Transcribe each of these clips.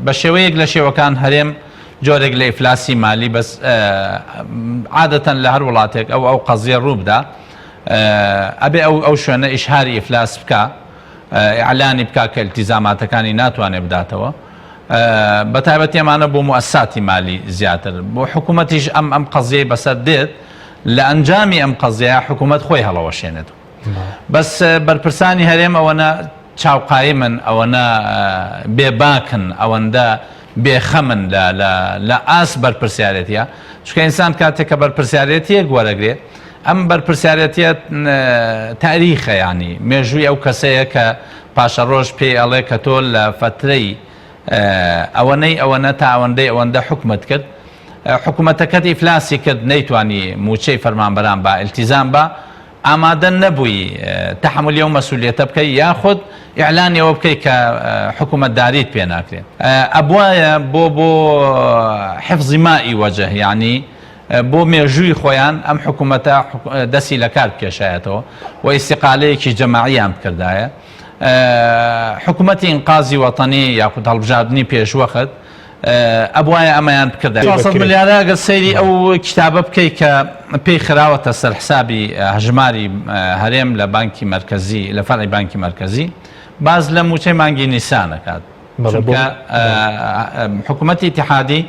بە شێوەیەک لە شێوەکان هەرێم جۆرێک لە ئیفلاسی مالی بەس عادەتەن لە هەر وڵاتێک ئەو ئەو قەزیە ڕوو بدا ئەبێ ئەو ئەو شوێنە ئیشهاری ئیفلاس بکا ئیعلانی بکا کە التیزاماتەکانی ناتوانێ بداتەوە بە تایبەتی ئەمانە بۆ موئەسساتی مالی زیاتر بۆ حکوومەتیش ئەم ئەم قەزیەی بەسەر دێت لە ئەنجامی ئەم قەزیە حکوومەت خۆی هەڵەوەشێنێتەوە بەس بەرپرسانی هەرێم ئەوەنە چاوقایمن ئەوەنە بێباکن ئەوەندە بێخەمن لە لە لە ئاست بەرپرسیارێتیە چونکە ئینسان کاتێک کە بەرپرسیارێتیەک وەرەگرێ ئەم بەرپرسیارێتیە تاریخە ینی مێژووی ئەو کەسەیە کە پاشەڕۆژ پێی ئەڵێ کە تۆ لە فەترەی ئەوەنەی ئەوەنە تا ئەوەندەی ئەوەندە حکومت کرد حکوومەتەکەت ئیفلاسی کرد نەیتوانی موچەی فەرمانبەران با التیزام با ئامادە نەبووی تەحەمولی ئەو مەسولیەتە بکەی یاخود ئیعلانی ئەوە بکەی کە حکومەتداریت پێ ناکرێت ئەبوایە بۆ بۆ حفظی مائی وەجه یعنی بۆ مێژووی خۆیان ئەم حکوومەتە دەستی لە کار بکێشایەتەوە و ئیستیقالەیەکی جەماعیان بکردایە حکوومەتی ئینقازی وەتەنی یاخود هەڵبژاردنی پێشوەخت ئەبوایە ئەمەیان بکردایە. 400 ملیارە ئەگەر سەیری ئەو کیتابە بکەی کە پێی خراوەتە سەر حسابی هەژماری هەرێم لە بانکی مەرکەزی لە فەرعی بانکی مەرکەزی باس لە موچەی مانگی نیسان ئەکات چونکە حکوومەتی ئیتیحادی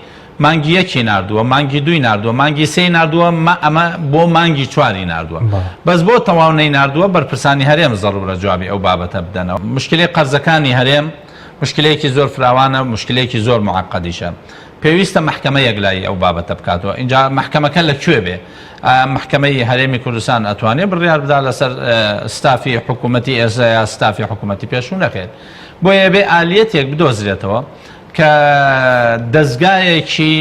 مانگی یەکی ناردووە مانگی دووی ناردووە مانگی سێی ناردووە ئەمە بۆ مانگی چواری ناردووە بەس بۆ تەواو نەی ناردووە بەرپرسانی هەرێم زەڕورە جوابی ئەو بابەتە بدەنەوە مشکلەی قەرزەکانی هەرێم موشکلەیەکی زۆر فراوانە موشکلەیەکی زۆر معقدیشە پێویستە مەحکەمە یەکلایی ئەو بابەتە بکاتەوە ئینجا مەحکەمەکە لە کوێ بێ مەحکەمەی هەرێمی کوردستان ئەتوانێ بڕیار بدا لەسەر ستافی حکوومەتی ئێستا یا ستافی حکوومەتی پێشوو نەخێر بۆیە بێ ئالیەتێک بدۆزرێتەوە کە دەزگایەکی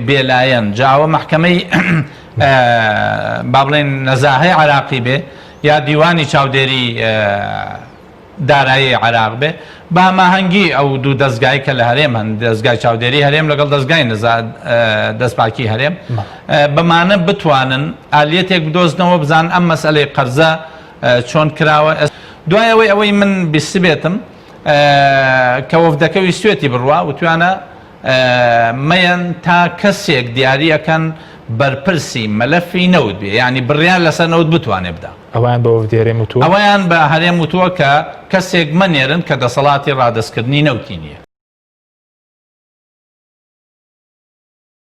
بێلایەن جاوە مەحکەمەی با بڵێن نەزاهەی عراقی بێ یا دیوانی چاودێری دارایی عێراق بێ بە هەماهەنگی ئەو دوو دەزگای کە لە هەرێم هەن دەزگای چاودێری هەرێم لەگەڵ دەزگای دەستپاکی هەرێم بەمانە بتوانن ئالیەتێک بدۆزنەوە بزان ئەم مەسئلەی قەرزە چۆن کراوە دوای ئەوەی ئەوەی من بیستبێتم کە وەفدەکە ویستێتی بڕوا وتوانە مەیەن تا کەسێک دیاری ئەکەن بەرپرسی مەلەفی نەوت بێ یانی بڕیار لەسەر نەوت بتوانێ بدا. ئەوەیان بە وەفدی هەرێم وتووە؟ ئەوەیان بە هەرێم وتووە کە کەسێک مەنێرن کە دەسەڵاتی ڕادەستکردنی نەوتی نییە.